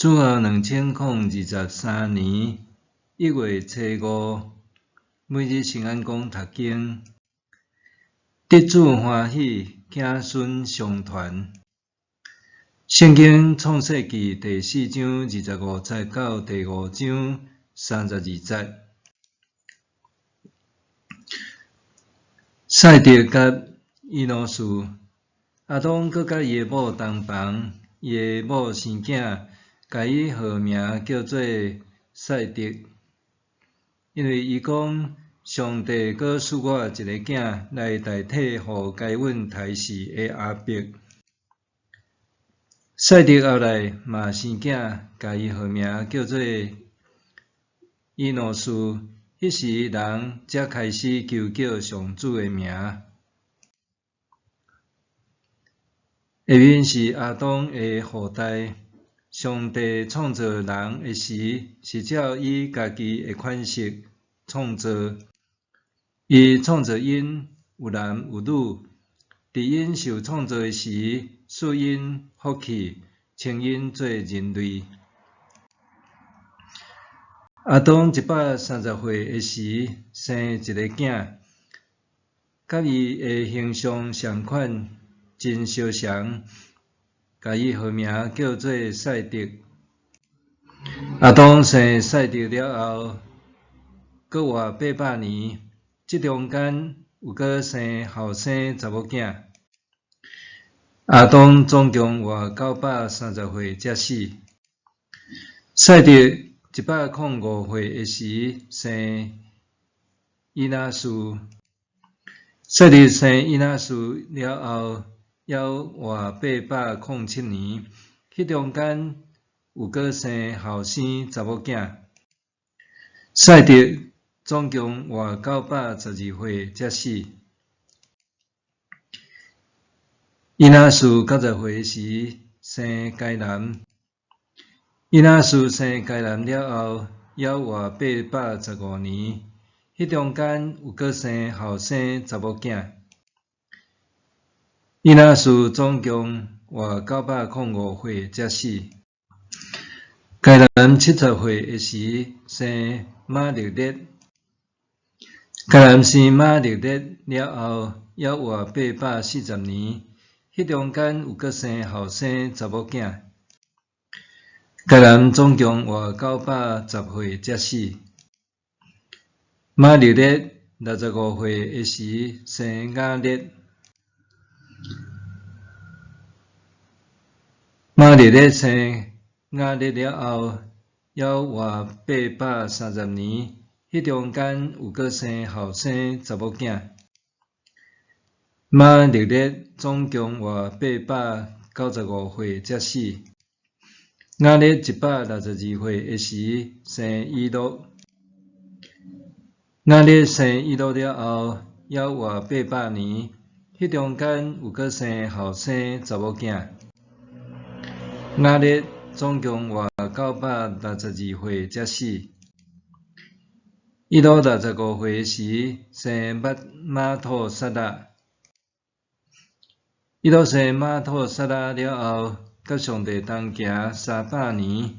主後2023年1月初五，每日聖安講讀經，得主歡喜，子孫相傳。聖經創世記第四章二十五節到第五章32節。賽德佮以挪士，亞當閣佮伊的某同房，伊的某生囝，共伊號名叫做賽德，因為伊講：上帝閣賜我一个囝來代替予該隱刣死的亞伯。賽德後來嘛生囝，共伊號名叫做以挪士。彼時人才開始求叫上主的名。下面是亞當的後代。上帝創造人的時，是照伊家己的款式創造。伊創造𪜶有男有女。佇𪜶受創造的時，賜𪜶福氣，稱𪜶做人類。亞當130歲的時，生一个囝，佮伊的形象仝款，真相像。共伊號名叫做賽德。亞當生賽德了後，閣活800年，這中間有閣生後生查某囝。亞當總共活930歲才死。賽德105歲的時，生以挪士。賽德生以挪士了後，猶活807年，彼中間有閣生後生查某囝。賽德總共活912歲才死。以挪士90歲時生該南。以挪士生該南了後，猶活815年，彼中間有閣生後生查某囝。以挪士總共活905歲才死。該南70歲的時，生瑪勒列。該南生瑪勒列了後，猶活840年，彼中間有閣生後生查某囝。該南總共活910歲才死。瑪勒列65歲的時，生雅列。瑪勒列生雅列了後，猶活830年，彼中間有閣生後生查某囝。瑪勒列總共活895歲才死。雅列162歲的時，生以諾。雅列生以諾了後，猶活800年，彼中間有閣生後生查某囝。雅列總共活962歲才死。以諾65歲時，生瑪土撒拉。以諾生瑪土撒拉了後，佮上帝同行300年，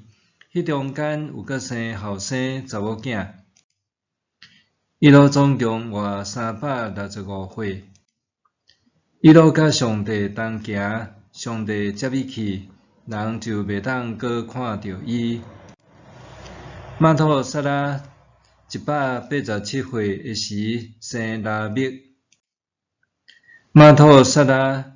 彼中間有閣生後生查某囝。以諾總共活365歲。以諾佮上帝同行，上帝接伊去，人就袂當閣看著伊。瑪土撒拉187歲的時，生拉麥。瑪土撒拉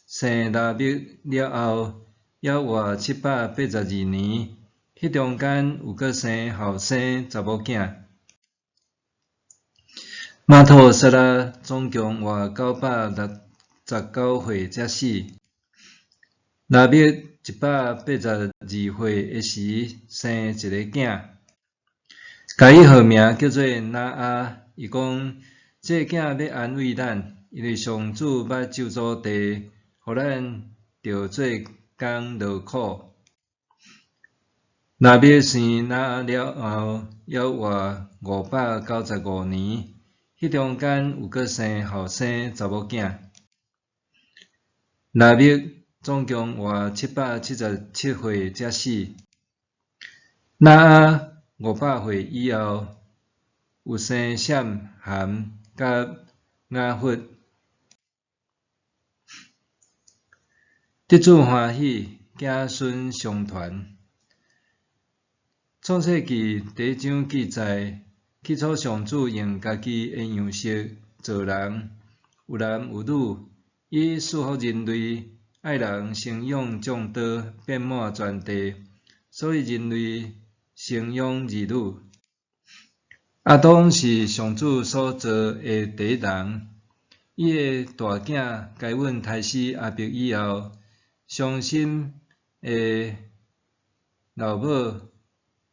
生拉麥了後，猶活782年，彼中間有閣生後生查某囝。瑪土撒拉總共活969歲才死。拉麥182歲的時，生一个囝，共伊號名叫做拿亞。伊講：這个囝欲安慰咱，因為上主捌咒詛地，予咱著做工勞苦。拉麥生拿亞了後，猶活595年，彼中間有閣生後生查某囝。拉麥總總共活777歲才死。挪亞500歲以後，有生閃、含佮雅弗。得主歡喜，子孫相傳。創世記第一章記載，起初上主用家己的樣式造人，有男有女，伊賜福人類，愛人生養眾多，遍滿全地，所以人類生養兒女。亞當是上主所造的第一人，伊的大囝該隱刣死亞伯以後，傷心的老母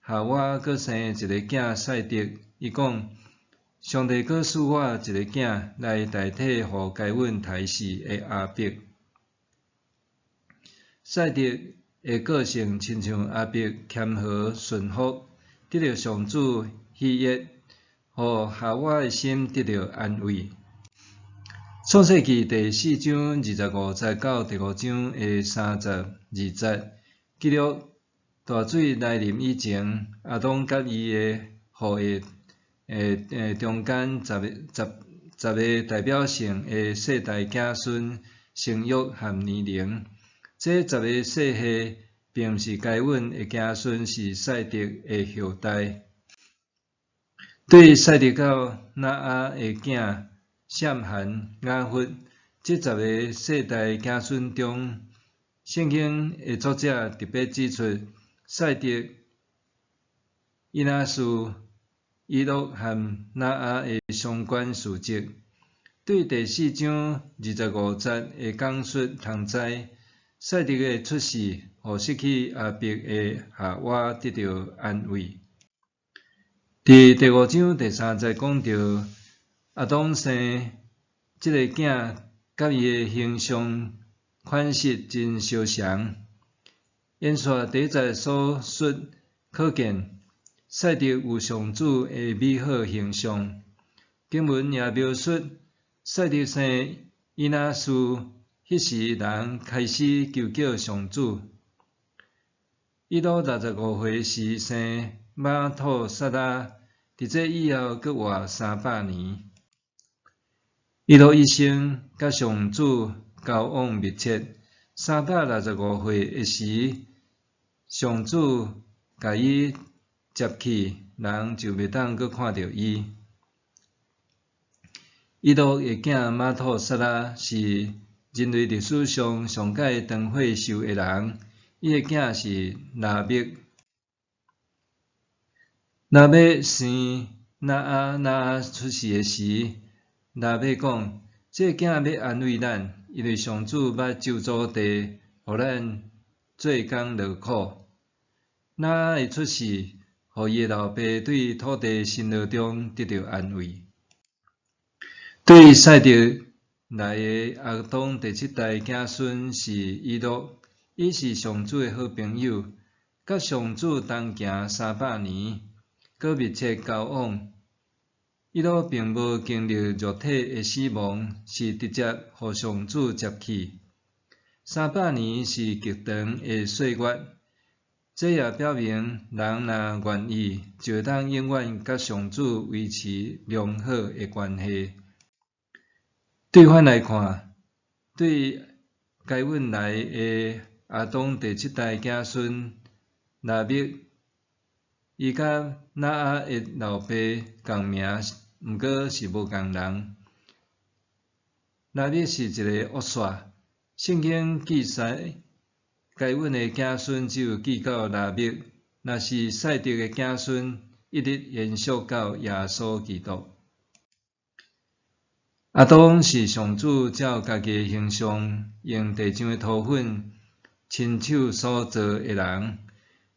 夏娃閣生一个囝賽德，伊講：上帝閣賜我一个囝來代替予該隱刣死的亞伯。賽德的個性親像亞伯謙和順服，得著上主喜悅，予夏娃的心得著安慰。創世記第四章25節到第五章的32節記錄大水來臨以前，亞當佮伊的後裔中間十個代表性的世代子孫生育和年齡。這十个世系並毋是該隱的子孫，是賽德的後代。對賽德到挪亞的囝閃、含、雅弗，這十个世代子孫中，聖經的作者特別指出，賽德、以挪士、以諾和挪亞的相關事蹟。對第四章25節的講述通知，賽德的出世，予失去亞伯的夏娃得著安慰。佇第五章第三節講著，亞當生這个囝，佮伊的形象款式真相像。延續第一節所述，可見賽德有上主的美好形象。經文也描述賽德生以挪士，彼時人開始求叫上主。以諾65歲時生瑪土撒拉，佇這以後閣活300年。以諾一生佮上主交往密切，365歲的時，上主共伊接去，人就袂當閣看著伊。以諾的囝瑪土撒拉是人類歷史上上蓋長歲壽的人，伊的囝是拉麥。拉麥生挪亞，挪亞出世的時，拉麥講：這个囝欲安慰咱，因為上主捌咒詛地，予咱做工勞苦。挪亞的出世，予伊的老爸對土地辛勞中得著安慰。對賽德來的亞當第七代子孫是以諾，伊是上主的好朋友，佮上主同行300年，閣密切交往。以諾並無經歷肉體的死亡，是直接予上主接去。三百年是極長的歲月，這也表明人若願意，就會當永遠佮上主維持良好的關係。對反來看，對該隱來的亞當第七代子孫拉麥，伊佮挪亞的老爸仝名，毋過是無仝人。拉麥是一个惡煞，聖經記載該隱的子孫只有記到拉麥，若是賽德的子孫，一直延續到耶穌基督。亞當是上主照家己的形象，用地上的塗粉親手所造的人。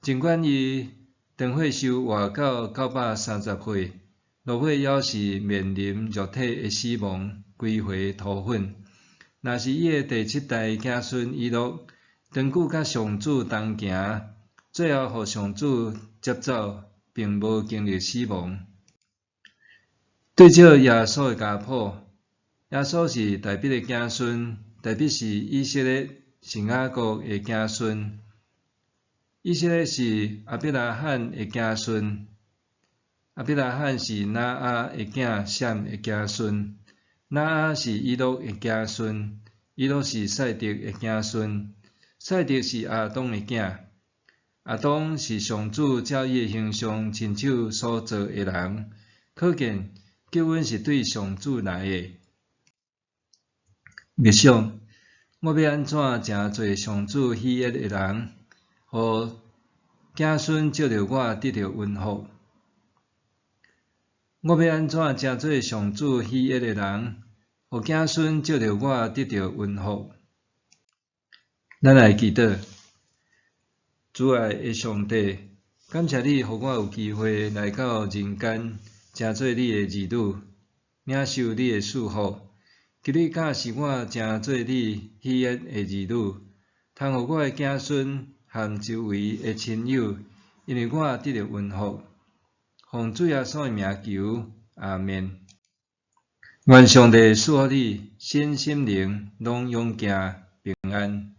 儘管伊長歲壽活到930歲，落尾猶是面臨肉體的死亡，歸回塗粉。若是伊的第七代子孫以諾，長久佮上主同行，最後予上主接走，並無經歷死亡。對照耶穌的家譜，耶穌是大衛的子孫，大衛是以色列是雅各的子孫，以色列是亞伯拉罕的子孫，亞伯拉罕是挪亞的囝閃的子孫，挪亞是以諾的子孫，以諾是賽德的子孫，賽德是亞當的囝，亞當是上主照伊的形象親手所造的人，可見救恩是對上主來的。默想，我欲按怎成做上主喜悅的人，予子孫藉著我得著恩福？我欲按怎成做上主喜悅的人，予子孫藉著我得著恩福？咱來祈禱，主愛的上帝，感謝你予我有機會來到人間，成做你的兒女，領受你的祝福。求你教示我成做你喜悅的兒女，通予我的子孫和周圍的親友，因為我得著恩福。奉主耶穌的名求，阿們。願上帝賜福你，身心靈攏勇健平安。